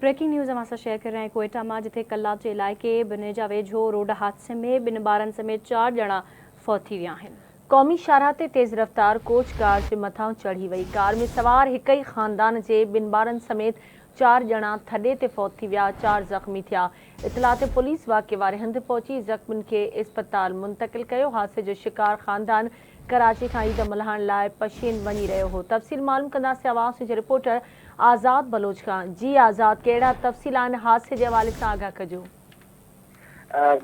Breaking news اوهان سان share ڪري رهيا آهيون ڪوئيٽا مان جتي قلات جي علائقي بنيجا ويجهو روڊ حادثي ۾ ٻن ٻارن سميت چار ڄڻا فوت ٿي ويا آهن. قومي شاهراهه تي تيز رفتار ڪوچ ڪار جي مٿان چڙهي وئي، ڪار ۾ سوار هڪ ئي خاندان جي ٻن ٻارن سميت چار ڄڻا ٿڏي تي فوت ٿي ويا، چار زخمي ٿيا. اطلاع تي پوليس واقعي واري هنڌ پهچي زخمين کي اسپتال منتقل ڪيو، حادثي جو شڪار خاندان ڪراچي کان عيد ملهائڻ لاء پشين وڃي رهيو هو. تفصيل معلوم ڪنداسين آواز جي رپورٽر آزاد بلوچ کان. جي آزاد ڪهڙا تفصيل آهن حادثي جي حوالي سان آگاهه ڪجو.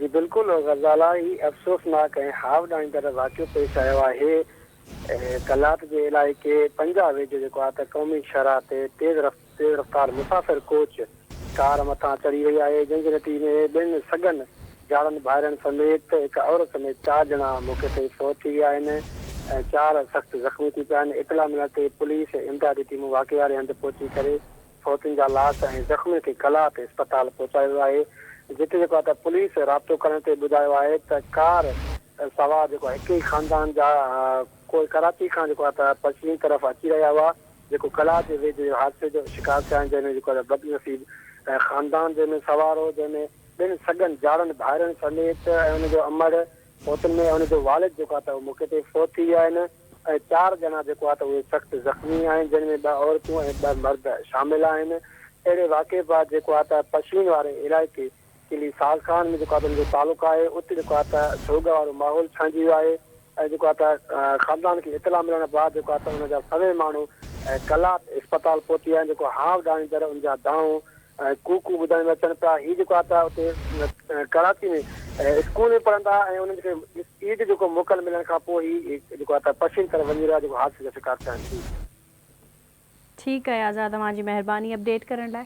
جي بلڪل غزالا هي افسوسناڪ ۽ هاء ڏاڻيندڙ واقعو پيش آيو آهي قلات جي علائقي پنجا ويجهو جيڪو آهي ته قومي شاهراهه تي تيز تيز رفتار مسافر ڪوچ ڪار مٿان چڙهي وئي آهي جنهن جي نتيجي ۾ ٻن سڳن جاڙن ڀائرن سميت هڪ عورت سميت چار ڄڻا موقعي تي فوت ٿي ويا آهن ۽ چار سخت زخمي ٿي پيا آهن اطلاع ملڻ تي پوليس ۽ امدادي ٽيمون واقعي واري هنڌ پهچي ڪري فوتين جا لاش ۽ زخمين کي قلات اسپتال پهچايو ويو آهي جتي جيڪو آهي ته پوليس رابطو ڪرڻ تي ٻڌايو آهي ته ڪار سوار جيڪو هڪ ئي خاندان جا ڪوئي ڪراچي کان جيڪو آهي ته پشين طرف اچي رهيا هئا جيڪو قلات جي ويجهو حادثي جو شڪار ٿيا آهن جنهن ۾ جيڪو آهي ته بدنصيب خاندان جنهن ۾ سوار هو جنهن ۾ ٻن سڳن جاڙن ڀائرن سميت ۽ ان جو امڙ فوتن ۾ ان جو والد جيڪو آهي ته اهو موقعي تي فوت ٿي ويا آهن ۽ چار ڄڻا جيڪو آهي ته اهي سخت زخمي آهن جن ۾ ٻه عورتون ۽ ٻه مرد شامل آهن اهڙي واقعي بعد جيڪو آهي ته پشين واري علائقي قلعي ساز خان ۾ جيڪو آهي ته ان جو تعلق آهي اتي جيڪو آهي ته سوڳ وارو ماحول ڇانئجي ويو آهي ۽ جيڪو آهي ته خاندان کي اطلاع ملڻ بعد جيڪو آهي ته ان جا سوين ماڻهو قلات اسپتال پهچي ويا آهن جيڪو هانء ڏاڻيندڙ ان جا دانهون ۽ ڪوڪون ٻڌڻ ۾ اچن پيا هي جيڪو آهي ته اتي ڪراچي ۾ اسڪول ۾ پڙهندا ۽ انهن کي عيد جيڪو موڪل ملڻ کان پوء هي جيڪو آهي ته پشين طرف وڃي رهيا جيڪو حادثي جو شڪار ٿيا آهن جي. ٺيڪ آهي آزاد اوهان جي مهرباني اپڊيٽ ڪرڻ لاء.